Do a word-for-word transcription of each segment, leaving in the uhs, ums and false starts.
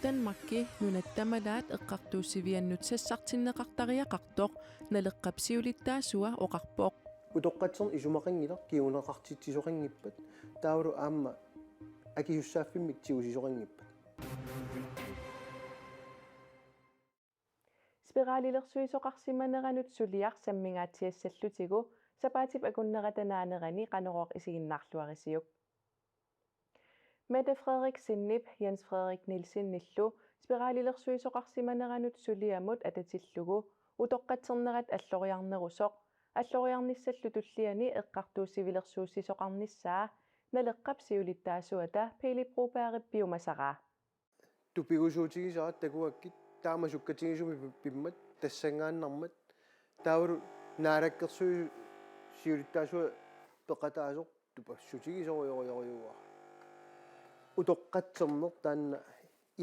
Danmarki nunat tamalaat eqqartuussiviannut sassartinneqartariaqartoq Naleqqap siulittaasua oqarpoq. Utoqqatserneq isumaqanngilaq kinguneqartitsisoqanngippat, taavalu aamma akisussaaffimmik tigusisoqanngippat. Spiralilersuisoqarsimaneranut suliaq sammingaatsiassallutigu sapaatip akunnerata naanerani Qanorooq isiginnaarluarisiuk. Mette Frederiksenip Jens Frederik Nielsenillu spiralilersuisoqarsimaneranut suliamut atatillugu utoqqatsernerat alloriarnerusoq alloriarnissallu tulliani eqqartuussivilersuussisoqarnissaa Naleqqap siulittaasuata Pele Brobergip piumasaraa. Tupigusuutigisaraat takuakkit taama sukkatigisumik pi-, pimmat tassanngaannarmat, taavalu Naalakkersuisut siulittaasuat peqataasoq tupassutigisorujorujorujussuuara. Utoqqatserneq taanna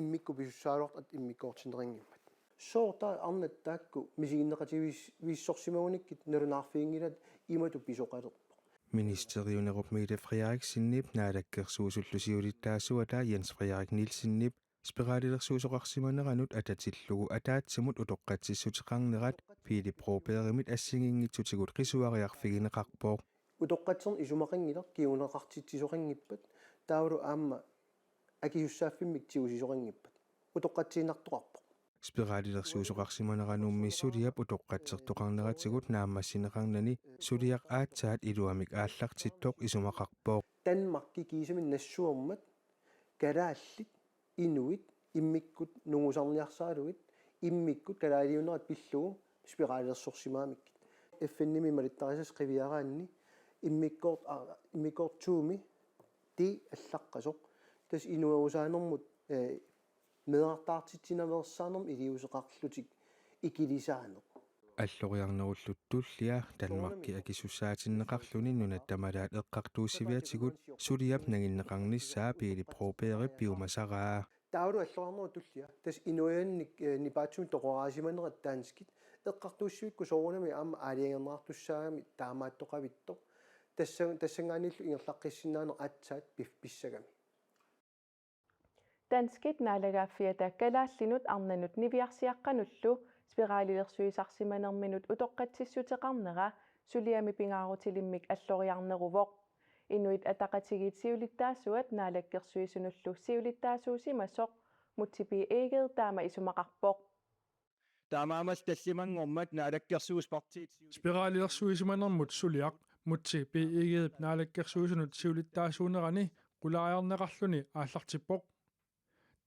immikkut pisussagaluartoq aamma immikkoortinneqanngimmat. Sooq taava arnat taakku misiginneqatigiis-, -vissorsimagunikkit nalunaarfiginngilaat imatut pisoqalerpoq. Ministeriunerup Mette Frederiksenip Naalakkersuisullu siulittaasuata Jens Frederik Nielsenip spiralilersuisoqarsimaneranut atatillugu ataatsimut utoqqatsissuteqarnerat Pele Brobergimit assigiinngitsutigut qisuariarfigineqarpoq. Utoqqatserneq isumaqanngilaq kinguneqartitsisoqanngippat, taavalu aamma akisussaaffimmik tigusisoqanngippat. Utoqqatsiinnartoqarpoq. Spiralilersuisoqarsimaneranummi suliap utoqqatsertoqarneratigut naammassineqarnani suliaq aatsaat iluamik aallartittoq isumaqarpoq. Danmarki kiisami nassuermat kalaallit inuit immikkut nungusarniarsaralugit immikkut kalaaliunerat pillugu spiralilersorsimagamikkit. F N-imi malittarisassaq qiviaraanni immikkoort-, a-, immikkoortuumi ti allaqqasoq. Tassa inuerusaanermut, eh, meerartaartitsinaveersaanermut iliuuseqarlutik ikilisaaneq. Alloriarnerullu tullia Danmarki akisussaatinneqarluni nunat tamalaat eqqartuussiviatigut suliap nanginneqarnissaa Pele Brobergip piumasaraa. Taavalu alloriarnerup tullia. Tassa inuiannik, eh, nipaatsumik toqoraasimanerat danskit eqqartuussivikkut soorunami aamma aalajangerneqartussaagami taamaattoqavittoq. Tassa-, tassanngaanniillu ingerlaqqissinnaaneq aatsaat pif-, pissagami. Danskit naalagaaffiata kalaallinut arnanut niviarsiaqqanullu spiralilersuisarsimanerminut utoqqatsissuteqarnera suliami pingaarutilimmik alloriarneruvoq. Inuit Ataqatigiit siulittaasuat Naalakkersuisunullu siulittaasuusimasoq Múte B. Egede taama isumaqarpoq. Taamaammat tallimanngormat Naalakkersuisut partiit siu- Spiralilersuisimanermut suliaq Múte B. Egedep Naalakkersuisunut siulittaasuunerani qulaajarneqarluni aallartippoq.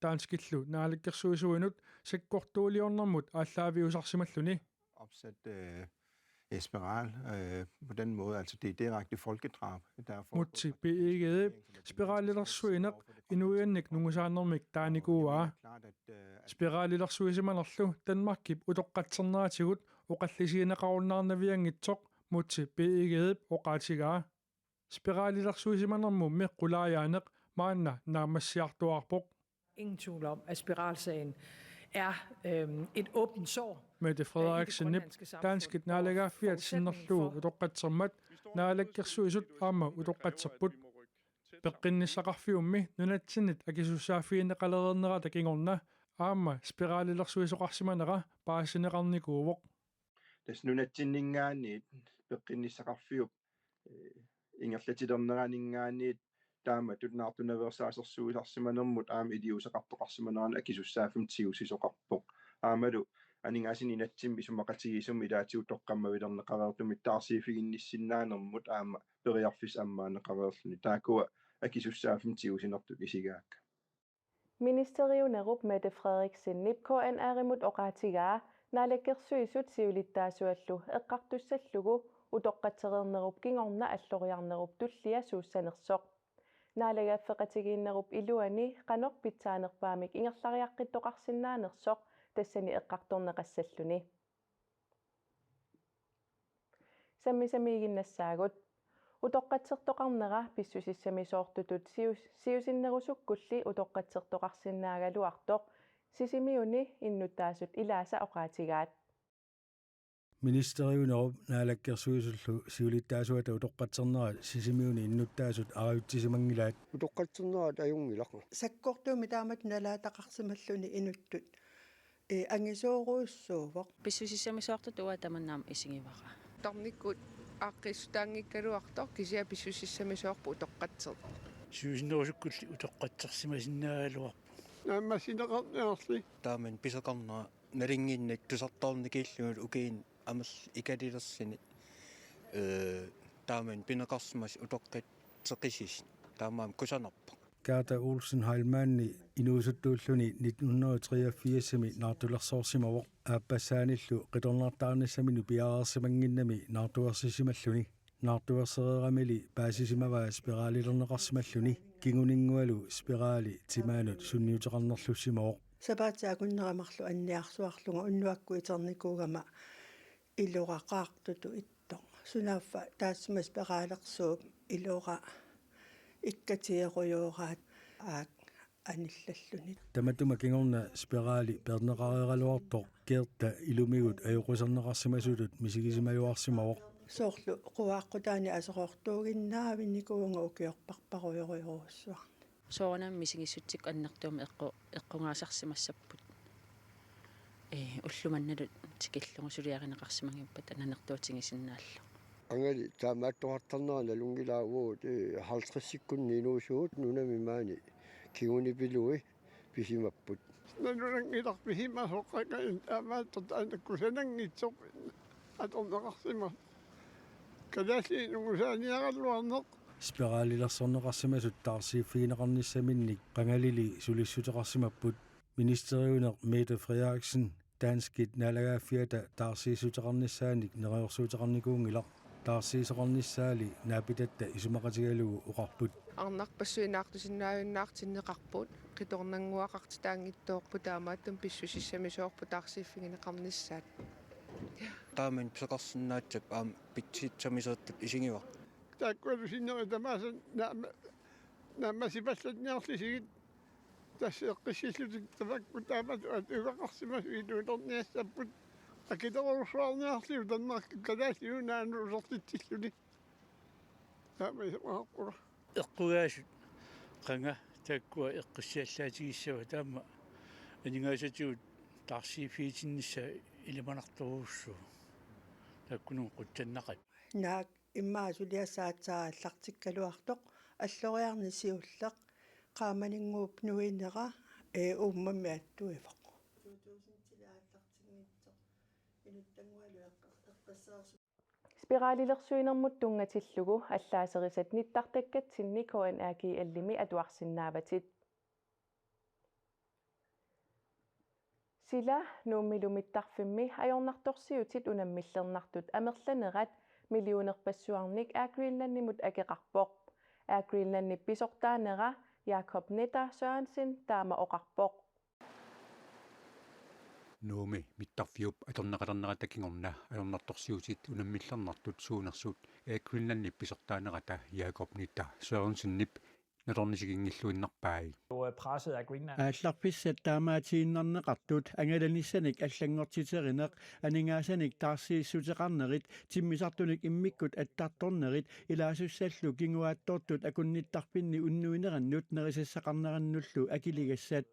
Danskillu naalakkersuisuinut sakkortuuliornermut aallaaviusarsimalluni. Opsat, øh, spiral, øh, på den måde, altså det er direkte folkedrab. Der er foregået Múte B. Egedep spiralilersuineq inuiannik nungusaanermik taanikuuaa. Spiralilersuisimanerlu Danmarkip utoqqatserneratigut oqallisigineqarunnaarnavianngitsoq Múte B. Egedep oqaatigaa. Spiralilersuisimanermummi qulaajaaneq maanna naammassiartuaarpoq. Ingen tvivl om, at spiralsagen er, øhm, et åbent sår, Mette øh, i det Frederiksenip grønlandske samfund, danskit hvor naalagaaffiat forudsætningen sinnerlugu for utoqqatsermat naalakkersuisut aamma utoqqatserput. Peqqinnissaqarfiummi nunatsinnit akisussaaffigineqalereernerata kingorna aamma spiralilersuisoqarsimanera paasineqarnikuuvoq. Tassa nunatsinninngaanniit peqqinnissaqarfiup, øh, ingerlatilerneraninngaanniit taamatut naartunaveersaasersuisarsimanermut aamma iliuuseqartoqarsimanerani akisussaaffimmik tigusisoqarpoq. Aammalu aningaasat nunatsinni isumaqatigiissummi ilaatigut toqqammavilerneqareertumik taarsiiffiginnissinnaanermut aamma periarfissaq ammaanneqareerluni. Taakkua akisussaaffimmik tigusinertut isigaakka. Ministeriunerup Mette Frederiksenip K N R-imut oqaatigaa Naalakkersuisut siulittaasuallu eqqartussallugu utoqqatsereernerup kingorna alloriarnerup tullia suussanersoq. Naalagaaffeqatigiinnerup iluani qanoq pitsaanerpaamik ingerlariaqqittoqarsinnaanersoq tassani eqqartorneqassalluni. Sammisamiiginnassaagut. Utoqqatsertoqarnera pissusissamisoortutut sius-, siusinnerusukkulli utoqqatsertoqarsinnaagaluartoq Sisimiuni innuttaasut ilaasa oqaatigaat. Ministeriunerup naalakkersuisullu siulittaasuata utoqqatsernerat Sisimiuni innuttaasut arajutsisimanngilaat. Utoqqatsernerat ajunngilaq. Sakkortuumik taamatut nalaataqarsimalluni inuttut, ee, angisoorujussuuvoq. Pissusissamisoortut uanga tamanna aamma isigivara. Tarnikkut aaqqiissutaanngikkaluartoq kisianni pissusissamisoorput utoqqatserneq. Siusinnerusukkulli utoqqatsersimasinnaagaluarpoq. Naammassineqarniarli. Taamani pisoqarnera nalunnginnami tusartoornikkut ukiuni amerlasuuni ikalilersunik, ee, taamani pineqarsimasut utoqqatseqissusi. Taamaammat kusanarpoq. Gerda Olsen Heilmanni inuusuttuulluni nitten hundrede og treogfirsimi naartulersoorsimavoq, aappassaanillu qitornartaarnissaminnut piareersimannginnami naartuersisimalluni. Naartuersereeramili paasisimavaa spiralilerneqarsimalluni, kinguninngualu spirali timaanut sunniuteqarnerlussimavoq. Sapaatip akunnera marluk anniarsuarlunga unnuakkut iternikuugama iloraqaartutut ittoq. Sunaaffa taassuma spiralersuup ilora ikkatigerujooraat aak anillalluni. Tamatuma kingorna spirali peerneqareeraluartoq Gerda ilumigut ajoquserneqarsimasutut misigisimajuarsimavoq. Soorlu quaaqqutaanik aserortuuginnaavinnikuuvunga ukiorparparujorujorujussuarnik. Soorunami misigissutsikkut annertuumik eqqu-, eqqugaasarsimassapput. Ee, ulloq mannalu tikillugu suliarineqarsimagippata nanertuutigisinnaallugu. Angali taamaattoqartarnera nalunngilaavugut, ee, halvtredsikkunni inuusugut nunami maani kingunipilui pisimapput. Nalunanngilaq pisimasoq qanga taamaattoq taanna kusananngitsoq atorneqarsimavoq. Kalaallit nungusaaniaraluarneq. Spiralilersorneqarsimasut taarsiiffigineqarnissaminnik qangalili sulissuteqarsimapput. Ministeriuneq Mette Frederiksen danskit naalagaaffiata taarsiissuteqarnissaanik neriorsuuteqarnikuunngilaq. Taarsiisoqarnissaali naapitatta isumaqatigalugu oqarput. Arnarpassuit naartusinnaajunnaartinneqarput, qitornannguaqartitaanngitsoorput, taamaattumik pissusissamisoorput taarsiiffigineqarnissaat. Taamani pisoqarsinnaassappat aamma pitsitsamisoortut isigivara. Taakkualu sinneri tamaasa naamma-, naammassipallanniarlusigit. Tassa eqqissillutik tamakku taamatut atugaqarsimasut iluulerniassapput. Akilerujussuarniarlugu Danmarkip Kalaallit Nunaannut utertitsilluni. Taama isumaqarpunga. Eqqugaasut qanga taakkua eqqissiallaatigissavaat, taama aningaasatigut taarsiiffigitinnissaa ilimanartorujussuuvoq. Taakkununnga qutsannaqaat. Naak immaqa suliassaq aatsaat aallartikkaluartoq, alloriarneq siulleq, qaamaninnguup nuinera, ee, uummammi attuivoq. Spiralilersuinermut tunngatillugu allaaserisat nittartakkatsinni K N R G L-imi atuarsinnaavatit. Sila Nuummilu mittarfimmi ajornartorsiutit unammillernartut amerlanerat millionerpassuarnik Air Greenlandimut akeqarpoq. Air Greenlandip pisortaanera Jakob Netta Sørensen taama oqarpoq. Nuummi mittarfiup atorneqalernerata kingorna ajornartorsiutit unammillernartut suunersut Air Greenlandip pisortaanerata Jakob Netta Sørensenip nalornisiginngilluinnarpai. Jo, øh, presset af Greenland. Aallarfissat taamaatiinnarneqartut, angalanissanik allanngortiterineq, aningaasanik taarsiissuteqarnerit, timmisartunik immikkut attartornerit, ilaasussallu kinguaattoortut akunnittarfinni unnuinerannut nerisassaqarnerannullu akiligassat.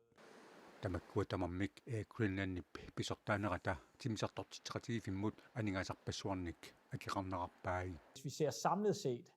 Tamakkua tamarmik Air Greenlandip pisortaanerata timmisartortitseqatigiiffimmut aningaasarpassuarnik akeqarnerarpai. Hvis vi ser samlet set,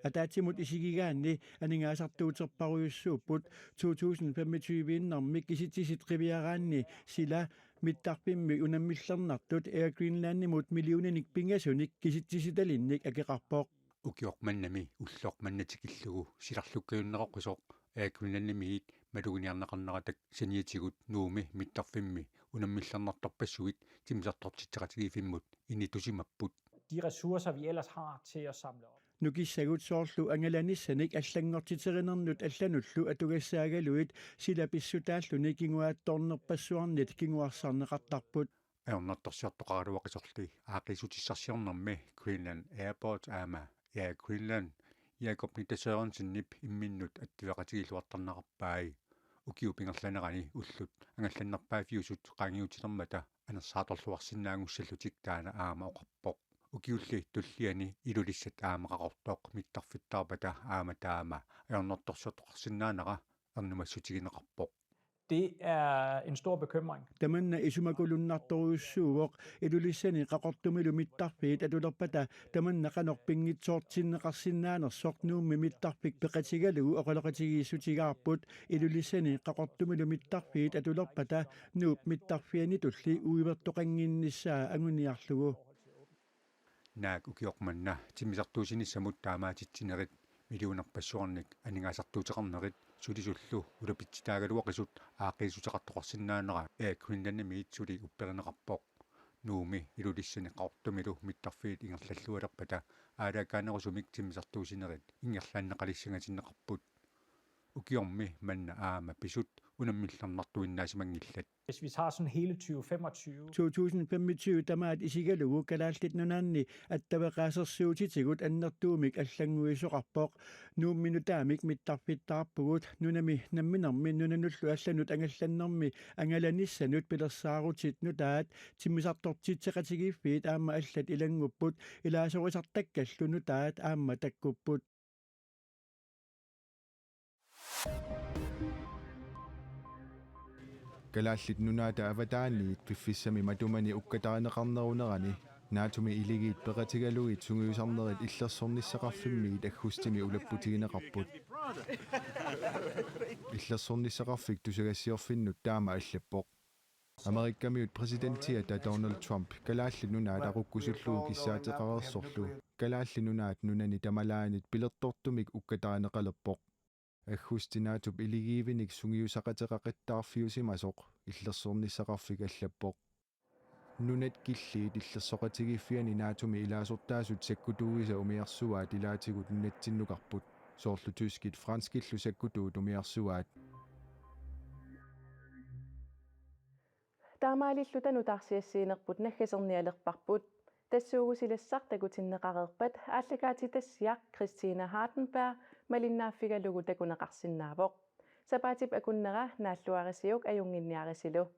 Ataatsimut isigigaanni aningaasartuuterparujussuupput, to tusind femogtyve-innarmik kisitsisit qiviaraanni sila mittarfimmi unammillernartut Air Greenlandimut millioninik pingasunik kisitsisitalinnik akeqarpoq. Ukioq mannami ulloq manna tikillugu silarlukkajunneroqisoq Air Greenlandimiit maluginiarneqarnerata saniatigut Nuummi mittarfimmi unammillernartorpassuit timmisartortitseqatigiiffimmut initusimapput. De ressourcer, vi ellers har til at samle op. Nukissagut soorlu angalanissanik allanngortiterinermut allanullu atugassaagaluit sila pissutaalluni kinguaattoornerpassuarnit kinguarsarneqartarput. Ajornartorsiortoqaraluaqisorli aaqqiissutissarsiornermi Greenland Airport aamma Air Greenland Jakob Netta Sørensenip imminnut attueqatigiilluartarnerarpai. Ukiup ingerlanerani ullut angallannerpaaffiusut qaangiutilermata nersaartorluarsinnaanngussallutik taanna aamma oqarpoq. Ukiulli tulliani Ilulissat aamma Qaqortoq mittarfittaarpata aamma taama ajornartorsiortoqarsinnaanera ernumassutigineqarpoq. Det er en stor bekymring. Tamanna isumakulunnartorujussuuvoq. Ilulissani Qaqortumilu mittarfiit atulerpata tamanna qanoq pinngitsoortinneqarsinnaanersoq Nuummi mittarfik peqatigalugu oqaloqatigiissutigaarput. Ilulissani Qaqortumilu mittarfiit atulerpata Nuup mittarfianitulli uivertoqannginnissaa anguniarlugu. Naak ukioq manna timmisartuussinissamut taamaatitsinerit millionerpassuarnik aningaasartuuteqarnerit sulisullu ulapitsitaagaluaqisut aaqqiissuteqartoqarsinnaanera Air Greenlandimiit suli upperineqarpoq. Nuummi Ilulissani Qaqortumilu mittarfiit ingerlallualerpata aalakaanerusumik timmisartuussinerit ingerlanneqalissangatinneqarput. Ukiormi manna aamma pisut unammillernartuinnaasimanngillat. Hvis vi tager sådan hele tyve femogtyve. to tusind femogtyve tamaat isigalugu Kalaallit Nunaanni attaveqaasersuutitigut annertuumik allannguisoqarpoq. Nuummi nutaamik mittarfittaarpugut. Nunami namminermi nunanullu allanut angallannermi angalanissanut pilersaarutit nutaat timmisartortitseqatigiiffiit aamma allat ilanngupput. Ilaasorisartakkallu nutaat aamma takkupput. Kalaallit Nunaata avataaniit piffissami matumani ukkatarineqarnerunerani Naatumi iligiit peqatigalugit sungiusarnerit illersornissaqarfimmiit aggustimi ulapputigineqarput. Illersornissaqarfik tusagassiorfinnut taama allappoq. Amerikamiut præsidentiata Donald Trump Kalaallit Nunaat aqukkusullugu kissaateqareersorlu Kalaallit Nunaat nunani tamalaanit pilertortumik ukkatarineqalerpoq. Aggusti Naatup iligiivinik sungiusaqateqaqattaarfiusimasoq illersornissaqarfik allappoq. Nunat killiit illersoqatigiiffiani Naatumi ilaasortaasut sakkutuuisa umiarsuaat ilaatigut nunatsinnukarput. Soorlu tyskit franskillu sakkutuut umiarsuaat. Taamaalilluta nutaarsiassiinerput naggasernialerparput. Tassuugusilassaq takutinneqareerpat aallakaatitassiaq Christina Hardenberg malinnaaffigalugu takuneqarsinnaavoq. Sapaatip akunnera naalluarisiuk ajunnginniarisilu.